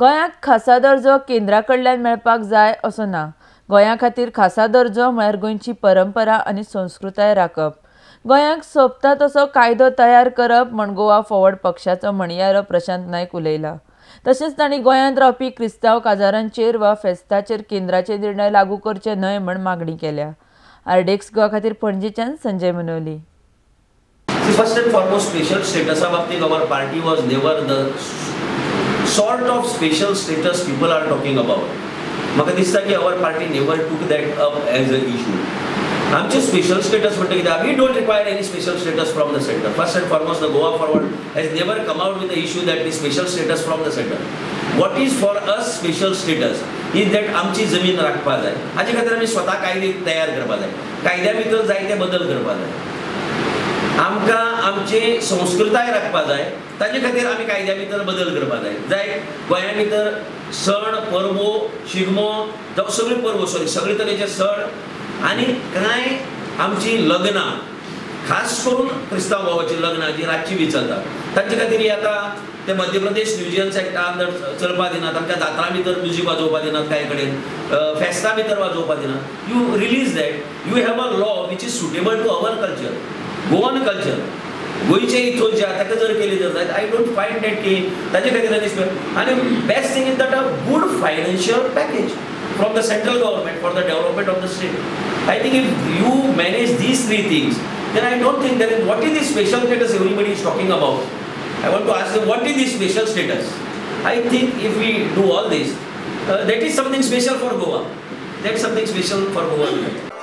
गोंयाक खासा दर्जो केंद्रा कडल्यान मेळपाक जाय असो ना. गोंया खातीर खासा दर्जो म्हळ्यार गोंयची परंपरा आनी संस्कृताय राखप. गोंयाक सोबता तसो कायदो तयार करप म्हण गोवा फॉरवर्ड पक्षाचो म्हणयारो प्रशांत नायक उलयला. तशेंच तांणी गोंयांत रावपी क्रिस्तांव काजारांचेर वा फेस्ताचेर केंद्राचे निर्णय लागू करचे न्हय म्हण मागणी केल्या. आरडीएक्स गोवा खातीर पणजेच्यान Sanjay Manoli. First and foremost, special स्टेटसा बाबतीत our party was never the sort of special status people are talking about. म्हाका दिसता की our party never took that up as a issue. आमचे स्पेशल स्टेटस म्हणटा कितें, we don't require any special status from the centre. First and foremost, the Goa Forward has never come out with the issue that the special status from the centre. What is for us special status is that आमची जमीन राखपा जाय. हाजे खातीर आमी स्वता कायदे तयार करपा जाय, कायद्या भितर जायते बदल करपा जाय. आमकां आमची संस्कृताय राखपा जाय, ताजे खातीर आमी कायद्या भितर बदल करपा जाय. जाय गोंया भितर सण परबो शिगमो जावं सगळी परबो सॉरी सगळे तरेचे सण आनी कांय आमची लग्नां, खास करून क्रिस्तांव भावाची लग्नां जी रातची बी चलतात तांचे खातीर ही आतां ते मध्य प्रदेश म्युझियम्स एक्टा अंदर चलपा दिनात, आमच्या जात्रां भितर म्युजीक वाजोवपा दिनात, कांय कडेन फेस्तां भितर वाजोवपा दिनात. You release that, you have a law which is suitable to our culture, Goan culture. गोंयचे इथोस जे आसा ताका जर केली जर जायत, I don't find that की ताजे खातीर आनी best thing is that a good financial package from the central government for the development of the state. I think if you manage these three things, then I don't think there is, what is this special status everybody is talking about? I want to ask them, what is this special status? I think if we do all this, that is something special for Goa. That's something special for Goa.